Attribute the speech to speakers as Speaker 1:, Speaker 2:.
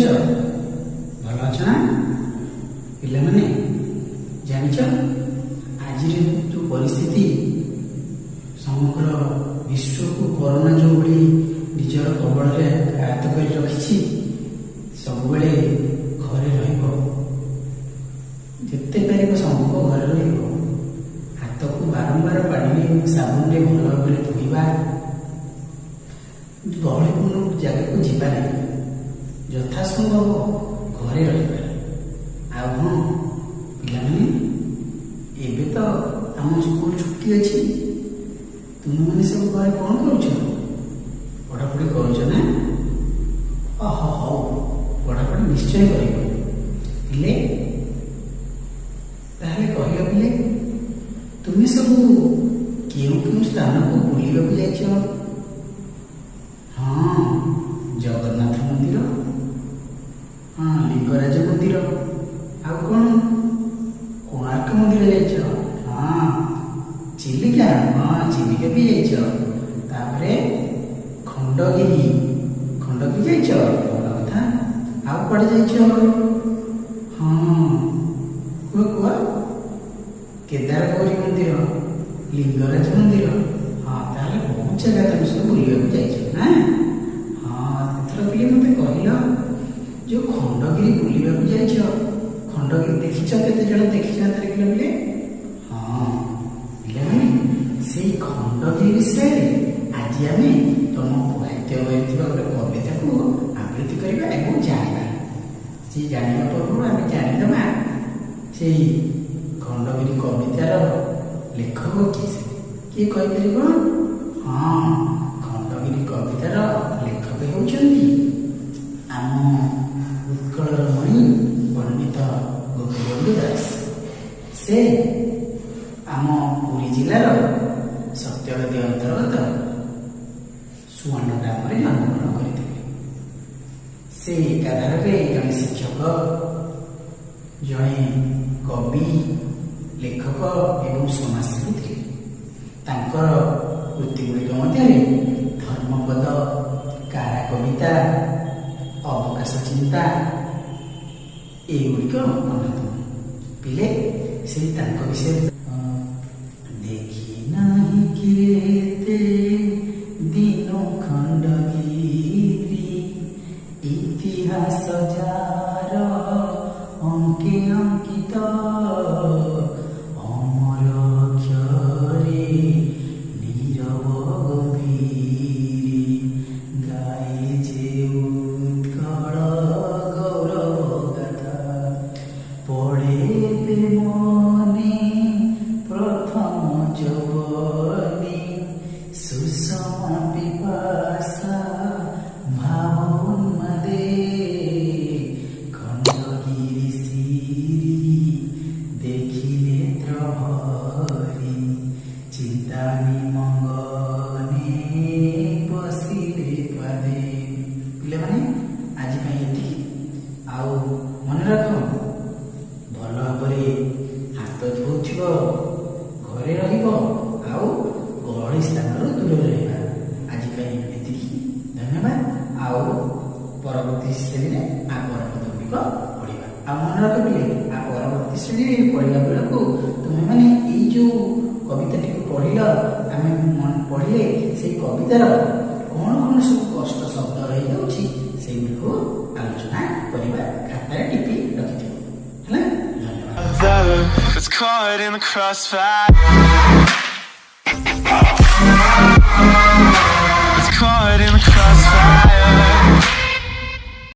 Speaker 1: ଅଛ? ଭଲ ଅଛ ନା? ପିଲାମାନେ, ଜାଣିଛ, ଆଜିର ଯେଉଁ ପରିସ୍ଥିତି, ସମଗ୍ର ବିଶ୍ୱକୁ କରୋନା ଯେଉଁଭଳି ନିଜର କବଳରେ ଆୟତ୍ତ କରି ରଖିଛି, ସବୁବେଳେ ଘରେ ରହିବ। ଯେତେ ପାରିବ ସମ୍ଭବ ଘରେ ରହିବ। ହାତକୁ ବାରମ୍ବାର ପାଣିରେ ସାବୁନରେ ଭଲ ଭାବରେ ଧୋଇବା। ଗହଳିପୂର୍ଣ୍ଣ ଜାଗାକୁ ଯିବା ନାହିଁ। ଯଥାସମ୍ଭବ ଘରେ ରହିବା। ଆଉ ହଁ ପିଲାମାନେ, ଏବେ ତ ଆମ ସ୍କୁଲ ଛୁଟି ଅଛି। ତୁମେମାନେ ସବୁ ଘରେ କ'ଣ କରୁଛ? ପଢ଼ାପଢ଼ି କରୁଛ ନା? ଓହୋ, ହଉ, ପଢ଼ାପଢ଼ି ନିଶ୍ଚୟ କରିବ। ହେଲେ ତାହେଲେ କହିଲ ପିଲେ, ତୁମେ ସବୁ କେଉଁ କେଉଁ ସ୍ଥାନକୁ ବୁଲିବାକୁ ଯାଇଛ? ହଁ, ଜଗନ୍ନାଥ ମନ୍ଦିର, ହଁ, ଲିଙ୍ଗରାଜ ମନ୍ଦିର, ଆଉ କ'ଣ? କୋଣାର୍କ ମନ୍ଦିର ଯାଇଛ। ହଁ, ଚିଲିକା, ହଁ, ଚିଲିକା ବି ଯାଇଛ। ତାପରେ ଖଣ୍ଡଗିରି, ଖଣ୍ଡଗିରି ଯାଇଛ, ଭଲ କଥା। ଆଉ କୁଆଡ଼େ ଯାଇଛ? ହଁ, କୁହ କୁହ। କେଦାରଗୌରୀ ମନ୍ଦିର, ଲିଙ୍ଗରାଜ ମନ୍ଦିର। ହଁ, ତାହେଲେ ବହୁତ ଜାଗା ତମେ ସବୁ ବୁଲିବାକୁ ଯାଇଛ ନା? ହଁ। ଏଥର ପିଲେ ମତେ କହିଲ, ଯୋଉ ଖଣ୍ଡଗିରି ବୁଲିବାକୁ ଯାଇଛ, ଖଣ୍ଡଗିରି ଦେଖିଛ? କେତେ ଜଣ ଦେଖିଛ? ହାତରେ କିଲ ପିଲେ। ହଁ ପିଲାମାନେ, ସେଇ ଖଣ୍ଡଗିରି ବିଷୟରେ ଆଜି ଆମେ ତମ ସାହିତ୍ୟ ବହିରେ ଥିବା ଗୋଟେ କବିତାକୁ ଆବୃତ୍ତି କରିବା ଏବଂ ଜାଣିବା। ସେ ଜାଣିବା ପୂର୍ବରୁ ଆମେ ଜାଣିଦେବା ସେଇ ଖଣ୍ଡଗିରି କବିତାର ଲେଖକ କିଏ ସେ। କିଏ କହିପାରିବ? ହଁ, ଖଣ୍ଡଗିରି କବିତାର ଲେଖକ ହେଉଛନ୍ତି ଆମ ଉତ୍କଳର ମଣି ପଣ୍ଡିତ ଗୋପବନ୍ଧୁ ଦାସ। ସେ ଆମ ପୁରୀ ଜିଲ୍ଲାର ସତ୍ୟବାଦୀ ଅନ୍ତର୍ଗତ ସୁଆଣ୍ଡ ଗ୍ରାମରେ ଜନ୍ମଗ୍ରହଣ କରିଥିଲେ। ସେ ଏକାଧାରରେ ଜଣେ ଶିକ୍ଷକ, ଜଣେ କବି, ଲେଖକ ଏବଂ ସମାଜସେବୀ ଥିଲେ। ତାଙ୍କର କୃତିଗୁଡ଼ିକ ମଧ୍ୟରେ ଧର୍ମପଦ, କାରା କବିତା, ଅବକାଶ ଚିନ୍ତା ଏଗୁଡ଼ିକ ଅନ୍ୟତମ। ପିଲେ, ସେଇ ତାଙ୍କ ବିଷୟରେ ଦେଖି ନାହିଁ କେତେ ଦିନ ଖଣ୍ଡଗିରି, ଇତିହାସ ଯାର ଅଙ୍କେ ଅଙ୍କିତ, ଅମର ଅକ୍ଷରେ ନୀରବ ଗମ୍ଭୀରି, ଗାଏ ଯେ ଉତ୍କଳ ଗୌରବ ଗାଥା, ପଡ଼େ ମନେ ପ୍ରଥମ ଯୌବନେ ସୁଷମା ପିପାସା ଭାବ ଉନ୍ମାଦେ, ଖଣ୍ଡଗିରି ଶିରୀ ଦେଖି ନେତ୍ର ଭରି, ଚିନ୍ତା ନିମଗନେ ପଶିଲେ ପାଦେ। ପିଲାମାନେ, ଆଜି ପାଇଁ ଏତିକି। ଆଉ ମନେ ରଖ, ଭଲ ଭାବରେ ହାତ ଧୋଉଥିବ, ଘରେ ରହିବ ଆଉ ଗହଳି ସ୍ଥାନରୁ ଦୂରରେ ରହିବା। ଆଜି ପାଇଁ ଏତିକି, ଧନ୍ୟବାଦ। ଆଉ ପରବର୍ତ୍ତୀ ଶ୍ରେଣୀରେ ଆ ପରପଦ ଗୁଡ଼ିକ ପଢ଼ିବା। ଆଉ ମନେ ରଖ ପିଲେ, ଆ ପରବର୍ତ୍ତୀ ଶ୍ରେଣୀରେ ପଢ଼ିଲା ବେଳକୁ ତୁମେମାନେ ଏଇ ଯୋଉ କବିତାଟିକୁ ପଢ଼ିଲ, ଆମେ ପଢ଼ିଲେ, ସେଇ କବିତାର କ'ଣ କ'ଣ ସବୁ କଷ୍ଟ ଶବ୍ଦ ରହିଯାଉଛି, ସେଇଗୁଡ଼ିକୁ ଆଲୋଚନା କରିବା। ଖାତାରେ ଟିପି ରଖିଥିବ। ହେଲା, ଧନ୍ୟବାଦ।
Speaker 2: That's caught in the crossfire.